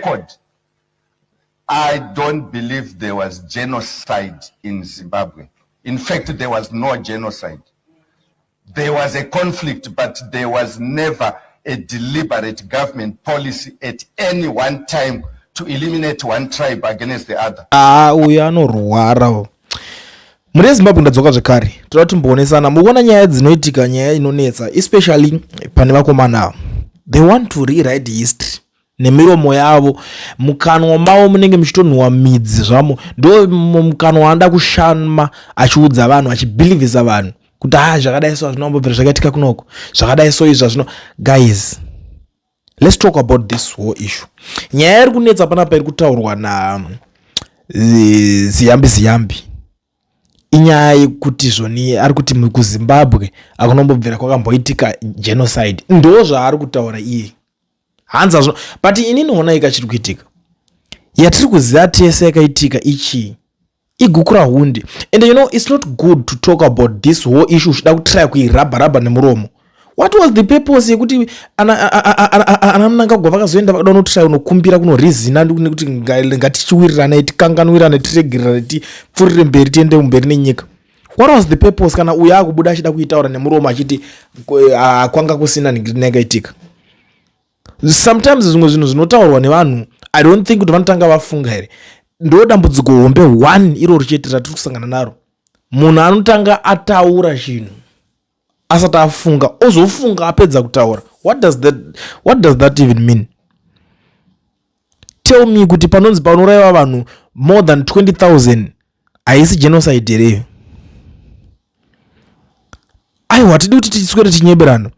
record, I don't believe there was genocide in Zimbabwe. In fact, there was no genocide. There was a conflict, but there was never a deliberate government policy at any one time to eliminate one tribe against the other. Aa, uyu anorwara. Mune Zimbabwe ndadzoka zvekare. Toda timboonesana. Mukuona nyaya dzinoitika, nyaya inonetsa, especially pane vakomana ava, they want to rewrite history nemiromo yavo. Mukanwa mavo munenge muchitonhuwa midzi zvamo. Ndo mukanwa anoda kushama achiudza vanhu, achibhilivhisa vanhu kuti ha, zvakadai so hazvinombobvira zvakaitika kunoko, zvakadai so izvi hazvino. Guys, let's talk about this whole issue. Nyaya iri kunetsa panapa iri kutaurwa na Ziyambi Ziyambi inyaya yekuti zvoni ari kuti kuZimbabwe akunombobvira kwakamboitika genocide. Ndo zvaari kutaura iye, hanzi hazvino. But inini onaika chiri kuitika yatiri kuziva tese yakaitika ichii? IGukurahundi. And you know, it's not good to talk about this whole issue uchida kutraya kuirabha rabha nemuromo. What was the purpose yekuti ana Mnangagwa vakazoenda vakada kunotraya kunokumbira, kunorizina nekuti ngatichiwiriranai, tikanganwirane, tiregererane, tipfurire mberi, tiende mberi nenyika? What was the purpose kana uyo akubuda achida kuitaura nemuromo achiti kwanga kusina ningaitika? Sometimes zvimwe zvinhu zvinotaurwa nevanhu, I don't think kuti vanotanga vafunga here. Ndo dambudziko hombe one iroro chete ratiri kusangana naro. Munhu anotanga ataura chinhu asati afunga, ozofunga apedza kutaura. What does that even mean? Tell me kuti panonzi panourayiwa vanhu more than 20,000 haisi genocide hereyo? Aiwa, tidi kuti tiswere tinyeberano.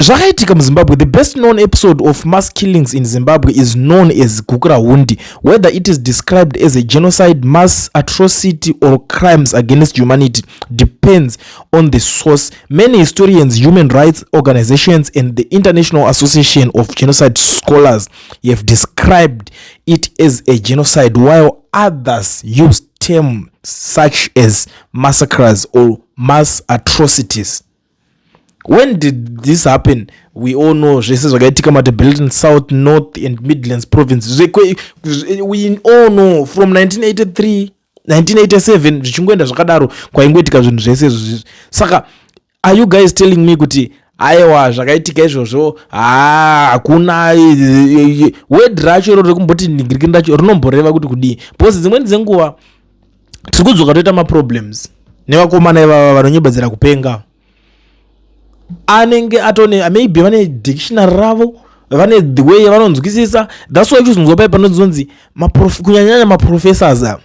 Zvakaitika muZimbabwe. The best known episode of mass killings in Zimbabwe is known as Gukurahundi. Whether it is described as a genocide, mass atrocity or crimes against humanity depends on the source. Many historians, human rights organizations and the International Association of Genocide Scholars have described it as a genocide, while others use terms such as massacres or mass atrocities. When did this happen? We all know zvese zvakaitika Matabeleland South, North and Midlands Province. We all know from 1983, 1987, zvichingoenda zvakadaro, kwaingoitika zvinhu zvese izvozvi. Saka are you guys telling me kuti aiwa, zvakaitika izvozvo ha, hakuna word racho iro rekumboti ningirikini racho rinomboreva kuti kudii? Because dzimweni dzenguva tiri kudzoka toita maproblems nevakomana ivava vanonyebedzera kupenga. Anenge atone maybe vane dictionary ravo, vane the way yavanonzwisisa. That's why uchizonzwa pai panonzonzi kunyanyanya maprofessors ava,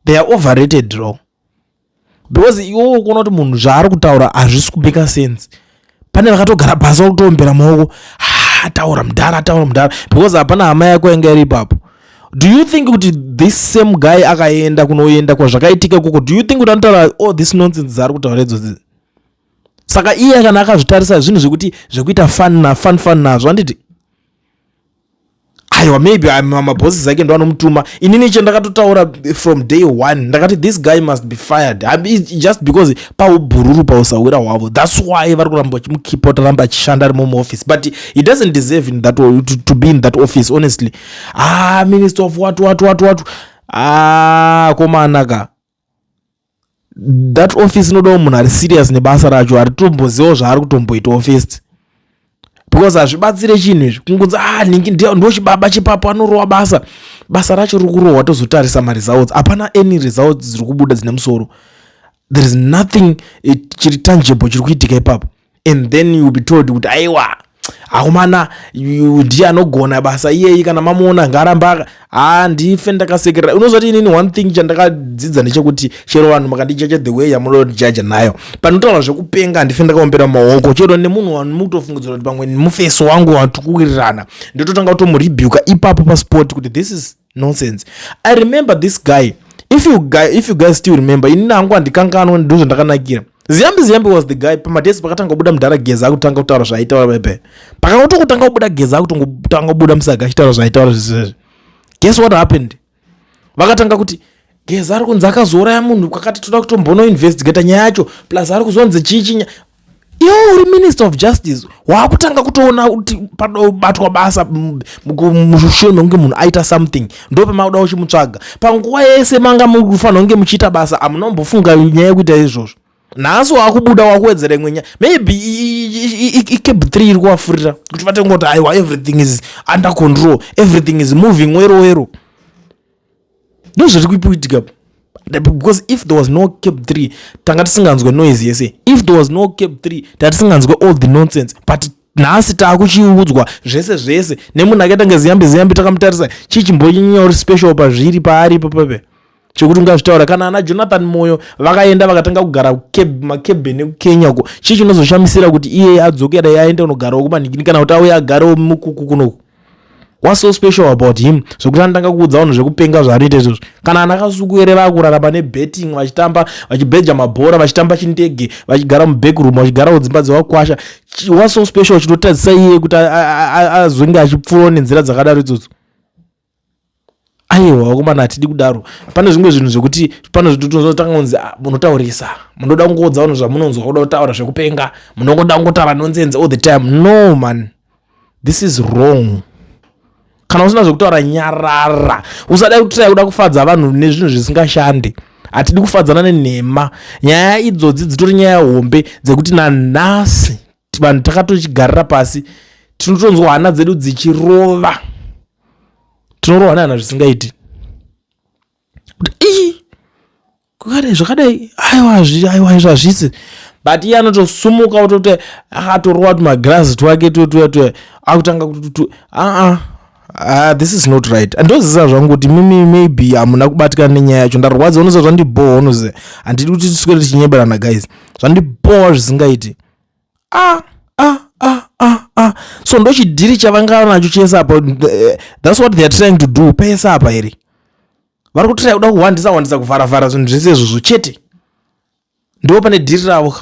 they are overrated ro, because iwowo kuona kuti munhu zvaari kutaura hazvisi kumeka sense, pane vakatogara pasi vakutombera maoko, "Ah, ataura mudhara, ataura mudhara," because hapana hama yako yanga iri ipapo. Do you think kuti this same guy akaenda kunoenda kwazvakaitika ikoko, do you think kuti anotaura all this nonsense dzaari kutaura idzodzi? Saka iye kana akazvitarisa zvinhu zvekuti zvekuita fun na fun fun nazvo, handiti? Aiwa, maybe mabosses ake ndo anomutuma. Inini chandakatotaura from day one, ndakati this guy must be fired. Just because paubhururu, pausawira hwavo, that's why vari kuramba vachimukipa kuti aramba achishanda arimo muoffice, but he doesn't deserve to be in that office, honestly. Ah, minister of what, what, what, what? Ah, komanaka, that office inodawo munhu ari serious nebasa racho, aritombozivawo zvaari kutomboitawo first, because hazvibatsire chinhu izvi kungonzi, "Ah, ningi ndo chibaba chipapo, anorowa basa." Basa racho riri kurohwa, tozotarisa maresults, hapana any results dziri kubuda dzine musoro. There is nothing chiri tangible chiri kuitika ipapo. And then you will be told kuti aiwa, akomana, ndiye anogona basa iyeyi, kana mamuona ngaaramba. Ha, ndife ndakasekerera. Unozoti inini one thing chandakadzidza ndechekuti chero vanhu makandijaja the way yamunodijaja nayo, panotaura zvekupenga handife ndakaombera maoko. Chero nemunhu wamutofungidzira kuti pamwe mufeso wangu watikuwirirana, ndototanga kutomurebuka ipapo paspot kuti this is nonsense. I remember this guy, if you guys still remember, inini hangu handikanganwa, ndo zvandakanakira. Ziyambi Ziyambi was the guy pamadhesi pakatanga kubuda mudhara Geza akutanga kutaura zvaaitaura pepe. Pakangotokutanga kubuda Geza akutongotanga kubuda musaga achitaura zvaaitaura zvisizvi, guess what happened? Vakatanga kuti Geza ari kunzi akazouraya munhu kwakati, toda kutombonoinvestigata nyaya yacho, plus ari kuzonzi chichinya. Iwe uri Minister of Justice, waakutanga kutoona kuti panobatwa basa mushure mekunge munhu aita something, ndo pamakuda uchimutsvaga. Panguva yese manga mufanira kunge muchiita basa, hamunombofunga nyaya yekuita izvozvo. Nhasi waakubuda wakuwedzera imwe nyaya. Maybe iCAB 3 iri kuvafurira kuti vatengoti, "Aiwa, everything is under control, everything is moving well well." Ndo zviri kuitika, because if there was no CAB 3, tanga tisinganzwe noise yese. If there was no CAB 3, tanga tisinganzwe all the nonsense. But nhasi taakuchiudzwa zvese zvese nemunhu akaita nge Ziyambi Ziyambi. Takamutarisa, chii chimbonyanya uri special pazviri paari ipapape chekuti ungazvitaura? Kana ana Jonathan Moyo vakaenda vakatanga kugara macabin ekuKenya uko, chii chinozoshamisira kuti iye adzokera, aende kunogarawo kumanhikini, kana kuti auye agarewo mukuku kunoku? What's so special about him zvokuti anotanga kuudza vanhu zvekupenga zvaanoita izvozvo? Kana ana Kasukuwere vakurarama nebetting, vachitamba, vachibheja mabhora, vachitamba chindege, vachigara mubackroom, vachigarawo dzimba dzevakwasha, what's so special chinotadzisa iye kuti azonge achipfuurawo nenzira dzakadaro idzodzo? Aiwa vakomana, hatidi kudaro. Pane zvimwe zvinhu zvekuti pane zvitotanga kunzi, "Ah, munotaurisa, munoda kungoudza vanhu zvamunonzwa kuda kutaura zvekupenga, munongoda kungotaura nonsense all the time." No man, this is wrong. Kana usina zvekutaura, nyarara. Usada kutirai kuda kufadza vanhu nezvinhu zvisingashande. Hatidi kufadzana nenhema. Nyaya idzodzi dzitori nyaya hombe dzekuti nanhasi vanhu takatochigarira pasi, tinotonzwa hana dzedu dzichirova. Tinorohwa nehana zvisingaiti kuti ii, kwakadai, zvakadai. Aiwa, aiwa, izvo hazvisi. But iye anotosumuka, ototi akatorova tumagirazi twake tuya tuya, akutanga kuti aa, ah, this is not right. Ndozisa zvangu kuti mimi maybe hamuna kubatikana nenyaya yacho. Ndarwadza, unoziva, zvandibhowa. Unoziva, handidi kuti tiswere tichinyeberana, guys. Zvandibhowa zvisingaiti. Ah ah ah ah ah, so ndochidhiri chavangava nacho chese apa. That's what they are trying to do pese apa here. Vari kutry kuda kuhwandisa hwandisa, kuvharavhara zvinhu zvese izvozvo chete. Ndo pane dhiri ravo.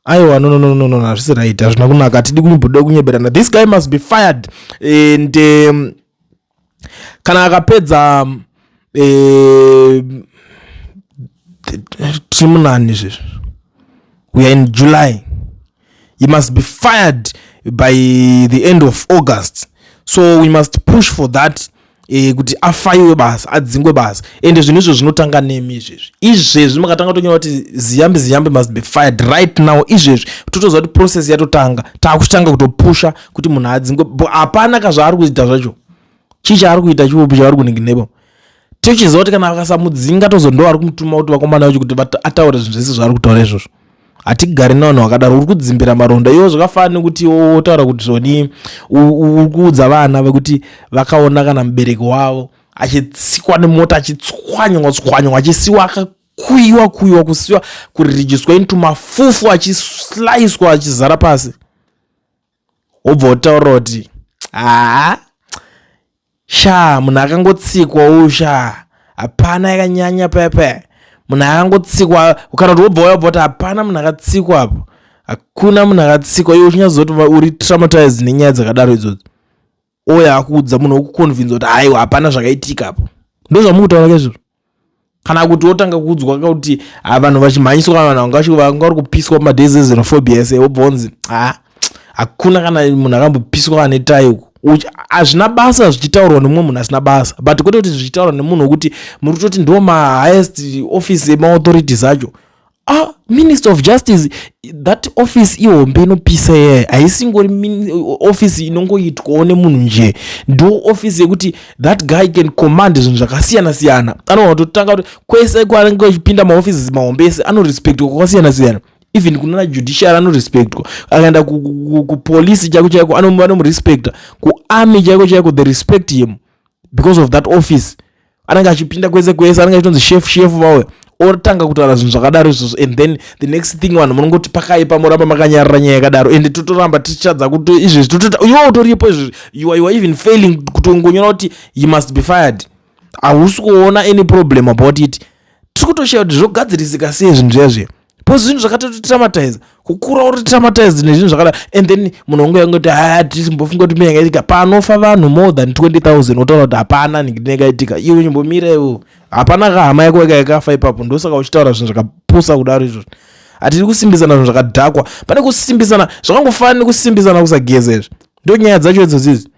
Aiwa, no no no no no, hazvisi right, hazvina kunaka. Hatidi kumboda kunyeberana. This guy must be fired. And kana akapedza, tiri munani izvezvi? We are in July. He must be fired by the end of August, so we must push for that, kuti afayiwe basa, adzingwe basa. Ende zvinhu izvo zvinotanga nemi izvezvi. Izvezvi makatanga tonyora kuti Ziyambi Ziyambi must be fired right now, izvezvi totoziva kuti process yatotanga. Taakuchitanga kutopusha kuti munhu adzingwe. Hapana kazvaari kuita zvacho. Chii chaari kuita chiupi chavari kuninginepo? Tochiziva kuti kana vakasamudzinga, tozondo vari kumutuma kuti vakomana vacho kuti ataure zvinhu zvese zvaari kutaura izvozvo. Hatigari navanhu vakadaro. Uri kudzimbira maronda iwo. Zvakafanana nekuti wotaura kuti zvoni uri kuudza vana vekuti vakaona kana mubereki wavo achitsikwa nemota, achitswanywa tswanywa, achisiwa akakuyiwa kuyiwa, kusiwa kurijiswa into mafufu, achislicewa, achizara pasi, wobva wotaura kuti, "Haa sha, munhu akangotsikwa usha, hapana yakanyanya paya paya, munhu akangotsikwa." Kana kuti wobva wabva kuti, "Hapana munhu akatsikwa apo, hakuna munhu akatsikwa." Iwe uchinyatsoziva kuti uri traumatized nenyaya dzakadaro idzodzo. Oya akuudza munhu wokuconvinza kuti, "Haiwa, hapana zvakaitika apo." Ndo zvamukutaura kezvozvo. Kana kuti wotanga kuudzwa kuti vanhu vachimhanyiswa, kana vanhu vanga vari kupiswa pamadays exenophobia ese, wobva unzi, "Ha, hakuna kana munhu akambopiswa ane tai uku." Hazvina basa zvichitaurwa nemumwe munhu asina basa, but kwete kuti zvichitaurwa nemunhu wekuti muri kutoti ndo mahighest office emaauthorities acho. Ah, Minister of Justice, that office ihombe, inopisa iyaya. Haisingori office inongoitwawo nemunhu nje. Ndo office yekuti that guy can command zvinhu zvakasiyana siyana. Anogona kutotanga kuti kwese kwaanenge achipinda, maoffices mahombe ese anorespectwa kwakasiyana siyana. Even kunana judiciary anorespectwa. Akaenda kupolisi chaiko chaiko, vanomurespecta. Kuarmy chaiko chaiko, they respect him because of that office. Anenge achipinda kwese kwese, anenge achitonzi chef, chef vauya. Otanga kutaura zvinhu zvakadaro izvozvo, and then the next thing vanhu munongoti pakaipa, moramba makanyarara nyaya yakadaro. And totoramba tichadza kuti izvezvi totota iwe utoripo izvezvi, you are even failing kutongonyora kuti he must be fired. Hausi kuona any problem about it. Tiri kutoshaya kuti zvogadzirisika sei zvinhu zviya zviya, because zvinhu zvakatotitraumatize, kukura uri traumatized nezvinhu zvakadaro. And then munhu wangu yangoti, "Haya, tisimbofunga kuti miyangaitika." Panofa vanhu more than 20 000, wotaura kuti hapana ndinengaitika. Iwe chimbomira iwo, hapana kahama yako yaka yakafa ipapo? Ndosaka uchitaura zvinhu zvakapusa kudaro izvozvo. Hatidi kusimbisana zvinhu zvakadhakwa. Pane kusimbisana zvakangofanana nekusimbisana kusageza izvi. Ndo nyaya dzacho idzodzo idzi.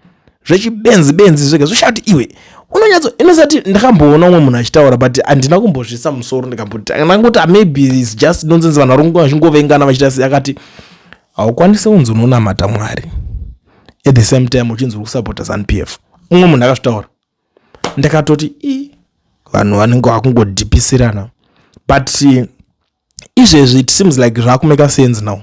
Zvechibenzi benzi zvega zvoshati iwe. Unonyatso inosati ndakamboona umwe munhu achitaura but handina kumbozvisa musoro ndikamboti ndangoti ah, maybe it's just nonsense vanhu vari vachingovengana vachiita sei akati haukwanisi kunzi unonamata Mwari at the same time uchinzi uri kusapota ZANU PF. Umwe munhu akazvitaura. Ndakatoti i vanhu vanenge vakungodhipisirana but izvezvi it seems like zvakumeka sense now.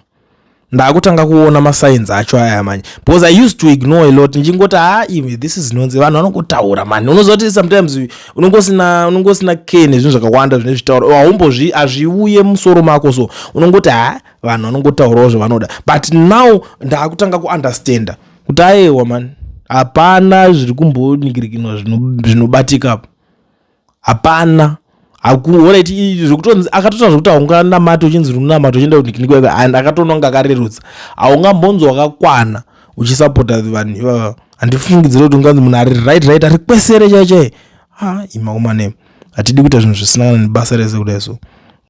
Ndakutanga kuona masigns acho aya manje because I used to ignore a lot ndichingoti ha imi this is nonsense vanhu vanongotaura mani unoziva kuti sometimes unongosina unongosina care nezvinhu zvakawanda zvine zvitaura haumbozvi hazviuye musoro mako so unongoti ha vanhu vanongotaurawo zvavanoda but now ndakutanga kuunderstanda kuti aiwa mani hapana zviri kumboningirikinwa zvinobatika apo hapana alright zvekutonzi akatotaura zvekuti haunganamati uchinzi runamati uchienda kunikinikwa and akatoona kunge akarerutsa haungambonzi wakakwana uchisapota vanhu ivava handifungidzire kuti unganzi munhu ari right right ari kwesere chai chai ha imaumane hatidi kuita zvinhu zvisina kana nebasa rese kudai so.